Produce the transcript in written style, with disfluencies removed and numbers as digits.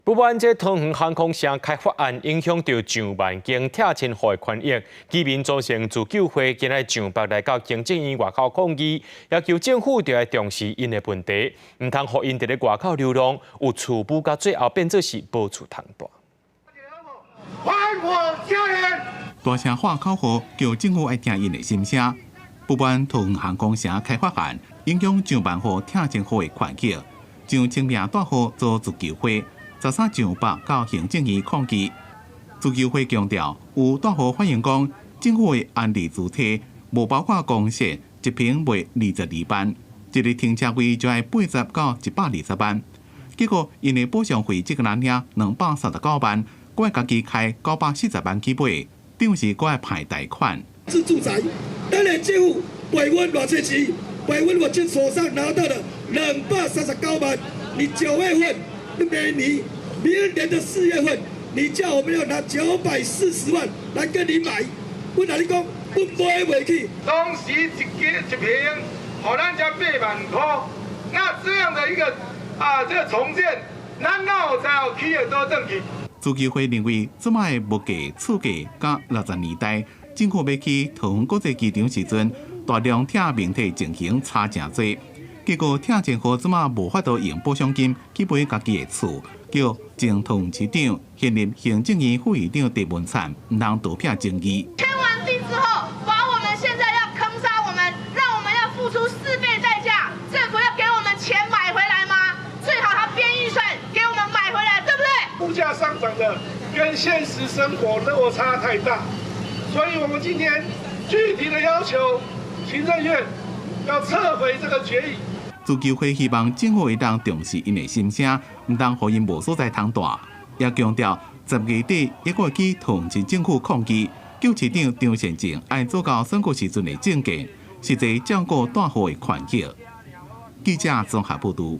不滿這桃園航空城開發案影響著上萬間拆遷戶的權益，居民組成自救會今仔上北來到行政院外口抗議，要求政府著愛重視𪜶的問題，毋通予𪜶佇咧外口流浪，有厝母到最後變做是無厝通蹛。還我家園！大聲喊口號，叫政府愛聽𪜶的心聲。不滿桃園航空城開發案影響上萬戶拆遷戶的權益，將清名大戶做自救會。13上北到行政院抗議，自救會強調，有大戶反映講，政府的安置主體無包括公設，一坪賣22萬，一個停車位就愛80到120萬。結果𪜶的補償費這個人領239萬，閣愛家己開940萬去買，等於是閣愛派貸款。是住宅，當然政府賠阮偌濟錢，賠阮我這手上拿到的239萬，你9月份，每年明年的4月份，你叫我們要拿940萬來跟你買，我跟你講，阮買袂起。當時一間一坪，予咱才8萬塊，那這樣的一個啊，這個重建，咱哪有知影起會倒轉去？自救會認為，這擺的物價、厝價，佮60年代政府欲起桃園國際機場時陣，大量拆明體情形差誠濟。結果拆遷戶這馬無法度用補償金去買家己的厝，叫前桃園市長、現任行政院副院長鄭文燦毋通逃避爭議。簽完地之後，把我們現在要坑殺我們，讓我們要付出4倍代價，政府要給我們錢買回來嗎？最好他編預算給我們買回來，對不對？物價上漲的跟現實生活落差太大，所以我們今天具體的要求，行政院要撤回這個決議。自救會希望政府會當重視𪜶的心聲，毋通予𪜶無所在通蹛。也強調10月底猶閣會去桃園市政府抗議，叫市長張善政愛做到選舉時陣的政見，實際照顧大戶的權益。記者綜合報導。